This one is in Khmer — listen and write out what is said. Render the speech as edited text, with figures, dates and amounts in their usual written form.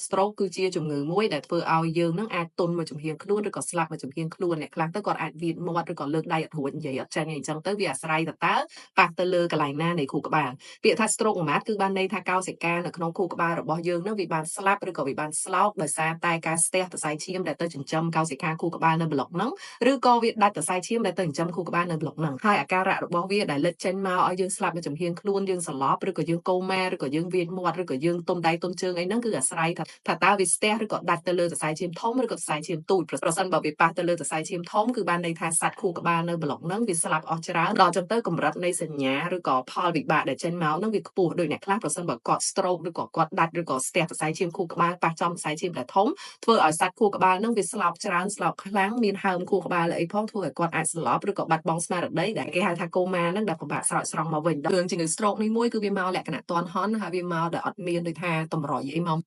Stroke គឺជាជំងឺមួយដែលធ្វើឲ្យយើងនឹងអាចទន់មួយចំហៀងខ្លួនឬក៏ស្លាប់មួយចំហៀងខ្លួនអ្នកខ្លះទៅគាត់អាចវៀតមាត់ឬក៏លើកដៃអត់រួចនិយាយអត់ចេញអីចឹងទៅវាអាស្រ័យទៅតើប៉ះទៅលើកន្លែងណានៃខួរក្បាលពាក្យថា stroke មួយម៉ាត់គឺបានន័យថាកោសិកានៅក្នុងខួរក្បាលរបស់យើងនឹងវាបានស្លាប់ឬក៏វាបានស្លោកដោយសារតែការស្ទះសរសៃឈាមដែលទៅចិញ្ចឹមកោសិកាខួរក្បាលនៅប្លុកហ្នឹងឬក៏វាដាច់សរសៃឈាមដែលទៅចិញ្ចឹមខួរក្បាលនៅប្លុកហ្នឹងហើយអាការៈរបស់វាដែលលេចចេញមកឲ្យយើងស្លាប់មួយចំហៀងខ្លួនយើងសន្លប់ឬក៏យើងកូម៉ាឬក៏យើងវៀតមាត់ឬក៏យើងទុំដៃទុំជើងអីហ្នឹងគឺអាស្រ័យថាថាតើវាស្ទះឬក៏ដាច់ទៅលើសរសៃឈាមធំឬក៏សរសៃឈាមទូចប្រសិនបើវាប៉ះទៅលើសរសៃឈាមធំគឺបានន័យថាសត្វខួរក្បាលនៅប្លុកហ្នឹងវាស្លាប់អស់ច្រើនដល់ចឹងទៅកម្រិតនៃសញ្ញាឬក៏ផលវិបាកដែលចេញមកហ្នឹងវាខ្ពស់ដូចអ្នកខ្លះប្រសិនបើគាត់ stroke ឬក៏គាត់ដាច់ឬក៏ស្ទះសរសៃឈាមខួរក្បាលប៉ះចំសរសៃឈាមដែលធំធ្វើឲ្យសត្វខួរក្បាលហ្នឹងវាស្លាប់ច្រើនស្លាប់ខ្លាំងមានហើមខួរក្បាលអីផងធ្វើឲ្យគាត់អាចស្លាប់ឬក៏បាត់បង់ស្មារតីដែលគេហៅថាកូម៉ាហ្នឹងដែលពិបាកស្រោចស្រង់មកវិញរឿងជំងឺ stroke នេះមួយគឺវាមកលក្ខណៈទាន់ហន់ហើយវាមកដែលអត់មានដូចថាតម្រុយអីមក